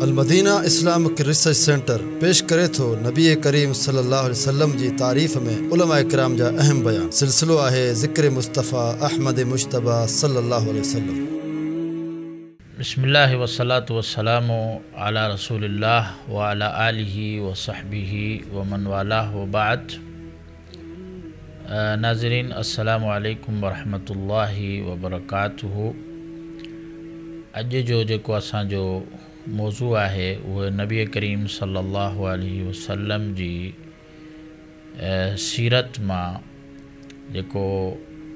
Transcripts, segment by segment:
Madina Islamic research centre پيش ڪري ٿو نبي ڪريم صلي الله عليه وسلم جي تعريف ۾ علماء ڪرام جا اهم بيان سلسلو آهي ذڪر مصطفيٰ احمد مجتبيٰ صلي الله عليه وسلم. بسم الله والصلوة والسلام علي رسول الله وعلي آله وصحبه ومن والاه وبعد ناظرين السلام عليڪم ورحمة الله وبرڪاته اڄ جو جيڪو اسان جو موضوع آهي اهو نبي ڪريم صلي الله عليه وسلم جي سيرت مان جيڪو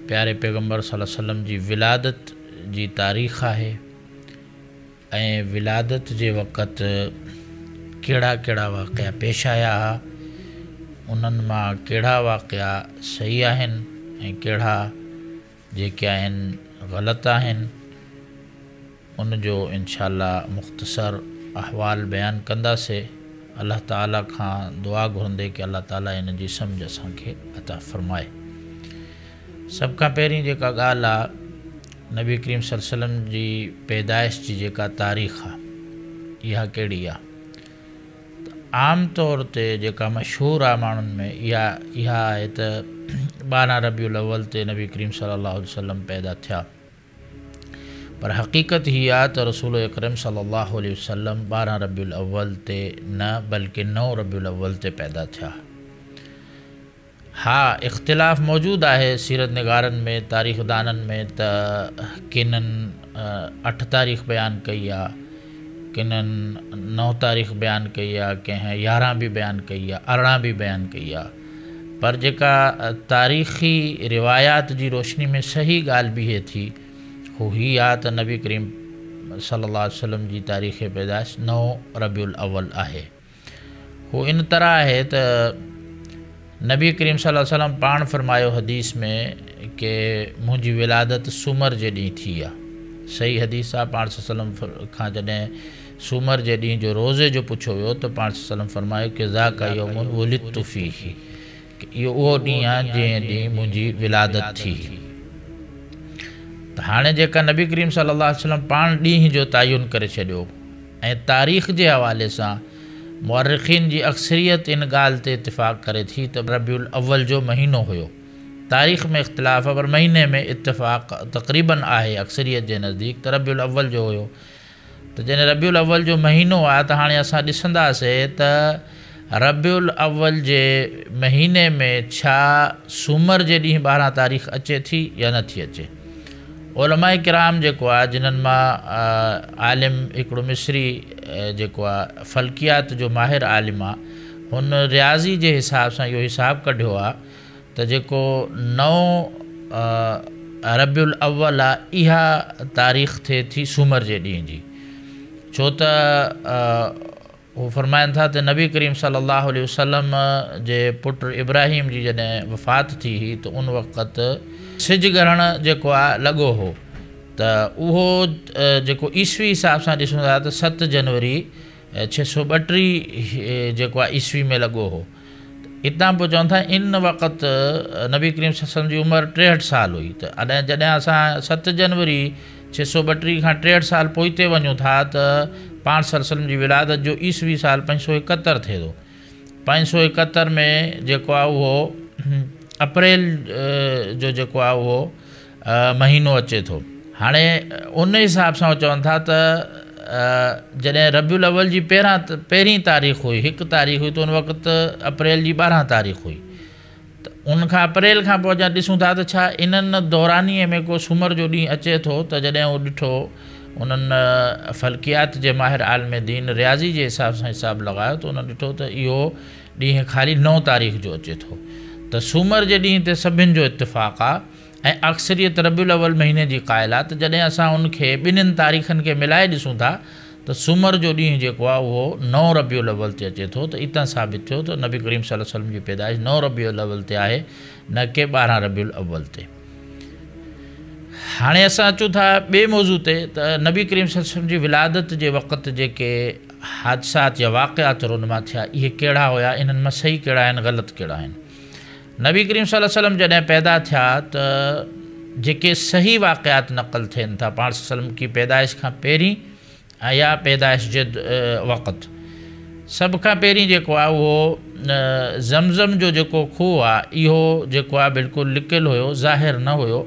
پياري پيغمبر صلي الله عليه وسلم جي ولادت جي تاريخ آهي ۽ ولادت جي وقت ڪهڙا ڪهڙا واقعا پيش آيا ها، انهن مان ڪهڙا واقعا صحيح آهن ۽ ڪهڙا جيڪي آهن غلط آهن، ان جو انشاء الله مختصر احوال بيان ڪنداسي. الله تعالي کان دعا گهرندي ڪي الله تعالي ان جي سمجهه اسان کي عطا فرمائي. سڀ کان پهرين جيڪا ڳالهه آ نبي ڪريم صلي الله عليه وسلم جي پيدائش جي جيڪا تاريخ آ اها ڪهڙي آ ته عام طور تي جيڪا مشهور آ ماڻهن ۾ اها اها آهي ته 12 ربيع الاول تي نبي ڪريم صلي الله عليه وسلم پيدا ٿيا. پر حقيقت هي آ ته رسول اڪرم صلي الله عليه وسلم 12 ربيع الاول تي نه بلڪه 9 ربيع الاول تي پيدا ٿيا. ها اختلاف موجود آهي سيرت نگارن ۾ تاريخ دانن ۾ ته ڪنن 8 تاريخ بيان ڪئي آ، ڪنن 9 تاريخ بيان ڪئي آ، ڪنهن 11 به بيان ڪئي آ، 18 به بيان ڪئي آ. پر جيڪا تاريخي روايات جي روشني ۾ صحيح ڳالهه بيهي ٿي هو هي آ ته نبي ڪريم صلي الله عليه وسلم جي تاريخ پيدائش 9 ربيع الاول آهي. هو ان طرح آهي ته نبي ڪريم صلي الله عليه وسلم پاڻ فرمايو حديث ۾ ڪي منهنجي ولادت سومر جي ڏينهن ٿي آ. صحيح حديث آ پاڻ صلي الله عليه وسلم کان جڏهن سومر جي ڏينهن جو روزي جو پڇيو ويو ته پاڻ صلي الله عليه وسلم فرمايو ڪه ذاڪ يوم ولدت فيه ڪه اهو اهو ڏينهن آهي جنهن ڏينهن منهنجي ولادت ٿي. ته هاڻي جيڪا نبي ڪريم صلي الله عليه وسلم پاڻ ڏينهن جو تعين ڪري ڇڏيو ۽ تاريخ جي حوالي سان مؤرخين جي اڪثريت ان ڳالهه تي اتفاق ڪري ٿي ته ربيع الاول جو مهينو هيو. تاريخ ۾ اختلاف آهي پر مهيني ۾ اتفاق تقريباً آهي اڪثريت جي نزديڪ ته ربيع الاول جو هيو. ته جڏهن ربيع الاول جو مهينو آهي ته هاڻي اسان ڏسنداسي ته ربيع الاول جي مهيني ۾ ڇا سومر جي ڏينهن 12 تاريخ اچي ٿي يا نه ٿي اچي. علماء ڪرام جيڪو آهي جنهن مان عالم هڪڙو مصري جيڪو آهي فلڪيات جو ماهر عالم آهي هن رياضي جي حساب سان اهو حساب ڪڍيو آهي ته جيڪو 9 ربيع الاول آ اها تاريخ ٿئي ٿي سومر جي ڏينهن جي، ڇو ته هو فرمائن ٿا ته نبي ڪريم صلي الله عليه وسلم جي پٽ ابراهيم جي جڏهن وفات ٿي هئي ته ان وقت سج گرهڻ جيڪو آ لڳو هو ته اهو جيڪو عيسوي حساب سان ڏسون ٿا ته 7 جنوري 632 جيڪو آ عيسوي ۾ لڳو هو. اتان پوء چون ٿا ان وقت نبي ڪريم صلي الله عليه وسلم جي عمر 63 سال هئي ته اڏهن جڏهن اسان 7 جنوري 632 کان 63 سال پوئتي وڃون ٿا ته پاڻ صلي الله عليه وسلم جي ولادت جو عيسوي سال 571 ٿئي ٿو. 571 ۾ جيڪو آهي اهو اپريل جو جيڪو آهي اهو مهينو اچي ٿو. هاڻي ان حساب سان هو چون ٿا ته جڏهن ربيع الاول جي پهرين تاريخ هئي، هڪ تاريخ هئي ته ان وقت اپريل جي 12 تاريخ هئي ته ان کان اپريل کان پوء اڃا ڏسون ٿا ته ڇا انهن دورانيء ۾ ڪو سومر جو ڏينهن اچي ٿو ته جڏهن هو ڏٺو انهن فلڪيات جي ماهر عالم دين رياضي جي حساب سان حساب لڳايو ته انهن ڏٺو ته اهو ڏينهن خالي 9 تاريخ جو اچي ٿو ته سومر جي ڏينهن تي سڀن جو اتفاق آ ۽ اڪثريت ربيع الاول مهيني جي قائل آ ته جڏهن اسان ان کي ٻنهين تاريخن کي ملائي ڏسون ٿا ته سومر جو ڏينهن جيڪو آ اهو 9 ربيع الاول تي اچي ٿو ته اتان ثابت ٿيو ته نبي ڪريم صلي الله عليه وسلم جي پيدائش 9 ربيع الاول تي آهي نه ڪي 12 ربيع الاول تي. هاڻي اسان اچون ٿا ٻئي موضوع تي ته نبي ڪريم صلي الله عليه وسلم جي ولادت جي وقت جيڪي حادثات يا واقعات رونما ٿيا اهي ڪهڙا هيا، انهن مان صحيح ڪهڙا آهن غلط ڪهڙا آهن. نبي ڪريم صلي الله عليه وسلم جڏهن پيدا ٿيا ته جيڪي صحيح واقعات نقل ٿين ٿا پاڻ صلي الله عليه وسلم ڪي پيدائش کان پهرين يا پيدائش جي وقت. سڀ کان پهرين جيڪو آهي اهو زمزم جو جيڪو کوهه آهي اهو جيڪو آهي بلڪل لڪيل هيو، ظاهر نه هيو.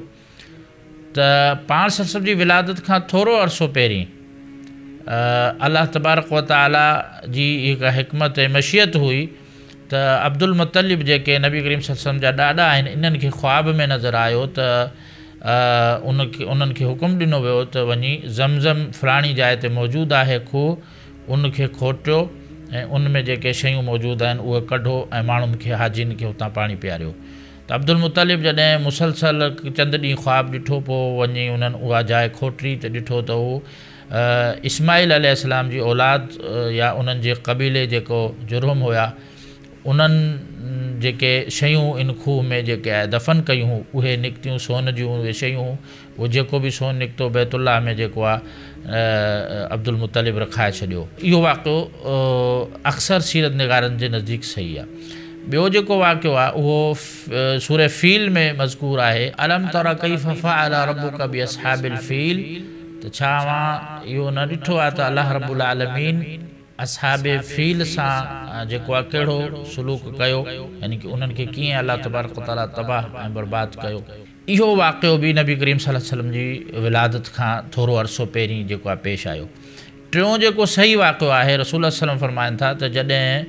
ته پاڻ صلي الله عليه وسلم جي ولادت کان ٿورو عرصو پهرين الله تبارڪ و تعاليٰ جي هڪ حڪمت ۽ مشيت هئي ته عبدالمطلب جيڪي نبي ڪريم صلي الله عليه وسلم جا ڏاڏا آهن انهن کي خواب ۾ نظر آيو ته انهن کي حڪم ڏنو ويو ته وڃي زمزم فلاڻي جاء تي موجود آهي کوهه، ان کي کوٽيو ۽ ان ۾ جيڪي شيون موجود آهن اهي ڪڍو ۽ ماڻهن کي، حاجين کي اتان پاڻي پياريو. ته عبدالمطلب جڏهن مسلسل چند ڏينهن خواب ڏٺو، پوء وڃي انهن اها جاء کوٽي ته ڏٺو ته هو اسماعيل عليه السلام جي اولاد يا انهن جي قبيلي جيڪو جرهم هيا انهن جيڪي شيون ان کوهه ۾ جيڪي آهي دفن ڪيون هون اهي نڪتيون، سون جون اهي شيون هون، اهو جيڪو به سون نڪتو بيت الله ۾ جيڪو آهي عبدالمطلب رکائي ڇڏيو. اهو واقعو اڪثر سيرت نگارن جي نزديڪ صحيح آهي. ٻيو جيڪو واقعو آهي اهو سوره فيل ۾ مذڪور آهي. الم تر ڪيف فعل ربک باصحاب الفيل، ته ڇا اوهان اهو نه ڏٺو آهي ته الله رب العالمين اصحاب فيل سان جيڪو آهي ڪهڙو سلوڪ ڪيو، يعني ڪه انهن کي ڪيئن الله تبارڪ وتعاليٰ تباهه ۽ برباد ڪيو. اهو واقعو به نبي ڪريم صلي الله عليه وسلم جي ولادت کان ٿورو عرصو پهرين جيڪو آهي پيش آيو. ٽيون جيڪو صحيح واقعو آهي، رسول الله صلي الله عليه وسلم فرمائن ٿا ته جڏهن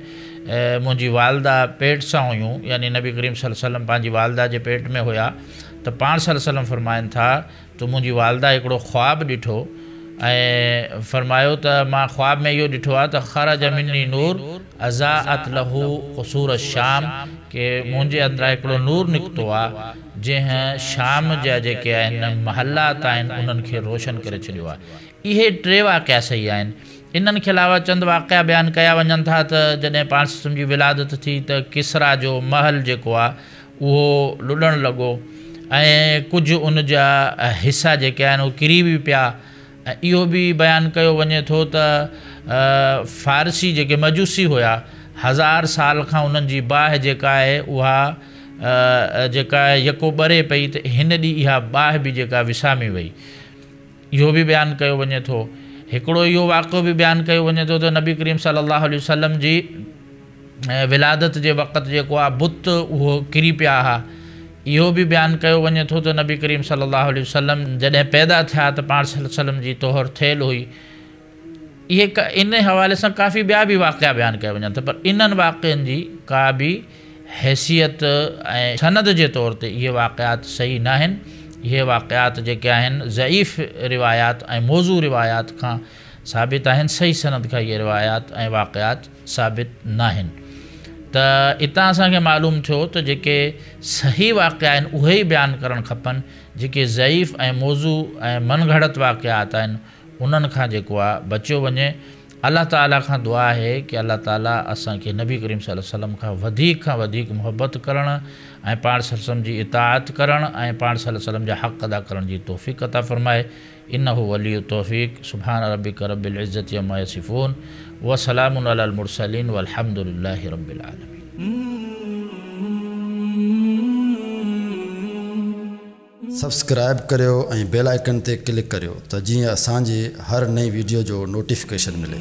منهنجي والده پيٽ سان هيون، يعني نبي ڪريم صلي الله عليه وسلم پنهنجي والده جي پيٽ ۾ هيا ته پاڻ صلي الله عليه وسلم فرمائن ٿا ته منهنجي والده هڪڙو خواب ڏٺو ۽ فرمايو ته مان خواب ۾ اهو ڏٺو آهي ته خرج مني نور اضاءت له قصور الشام، ڪي منهنجي اندران هڪڙو نور نڪتو آهي جنهن شام جا جيڪي آهن محلات آهن انهن کي روشن ڪري ڇڏيو آهي. اهي ٽي واقعا صحيح آهن. انهن کي علاوه چند واقعا بيان ڪيا وڃن ٿا ته جڏهن پاڻ صلي الله عليه وسلم جي ولادت ٿي ته ڪسريٰ جو محل جيڪو آهي اهو لڏڻ لڳو ۽ ڪجهه ان جا حصا جيڪي آهن اهي ڪري به پيا ۽ اهو به بيان ڪيو وڃي ٿو ته فارسي جيڪي مجوسي هيا 1000 سال کان انهن جي باهه جيڪا آهي اها جيڪا آهي يڪو ٻري پئي ته هن ڏينهن اها باهه به جيڪا وسامي وئي. اهو به بيان ڪيو وڃي ٿو. هڪڙو اهو واقعو به بيان ڪيو وڃي ٿو ته نبي ڪريم صلي الله عليه وسلم جي ولادت جي وقت جيڪو آهي بت اهو ڪري پيا ها. اهو به بيان ڪيو وڃي ٿو ته نبي ڪريم صلي الله عليه وسلم جڏهن پيدا ٿيا ته پاڻ صلي الله عليه وسلم جي طهر ٿيل هئي. اهي ان حوالي سان ڪافي ٻيا به واقعا بيان ڪيا وڃن ٿا پر انهن واقعن جي ڪا به حيثيت ۽ سند جي طور تي اهي واقعات صحيح ناهن. اهي واقعات جيڪي آهن ضعيف روايات ۽ موضوع روايات کان ثابت آهن، صحيح سند کان اهي روايات ۽ واقعات ثابت ناهن. ته اتان اسان کي معلوم ٿيو ته جيڪي صحيح واقعا آهن اهي ئي بيان ڪرڻ کپن، جيڪي ضعيف ۽ موضوع ۽ من گهڙت واقعات آهن انهن کان جيڪو آ بچيو وڃي. الله تعالي کان دعا آهي ڪي الله تعالي اسان کي نبي ڪريم صلي الله عليه وسلم کان وڌيڪ کان وڌيڪ محبت ڪرڻ ۽ پاڻ صلي الله عليه وسلم جي اطاعت ڪرڻ ۽ پاڻ صلي الله عليه وسلم جا حق ادا ڪرڻ جي توفيق عطا فرمائي. انه ولي التوفيق. سبحان ربک رب العزة عما يصفون وسلام علي المرسلين والحمد لله رب العالمين. سبسڪرائب ڪريو ۽ بيل آئيڪن تي ڪلڪ ڪريو ته جيئن اسان جي هر نئين ويڊيو جو نوٽيفڪيشن ملي.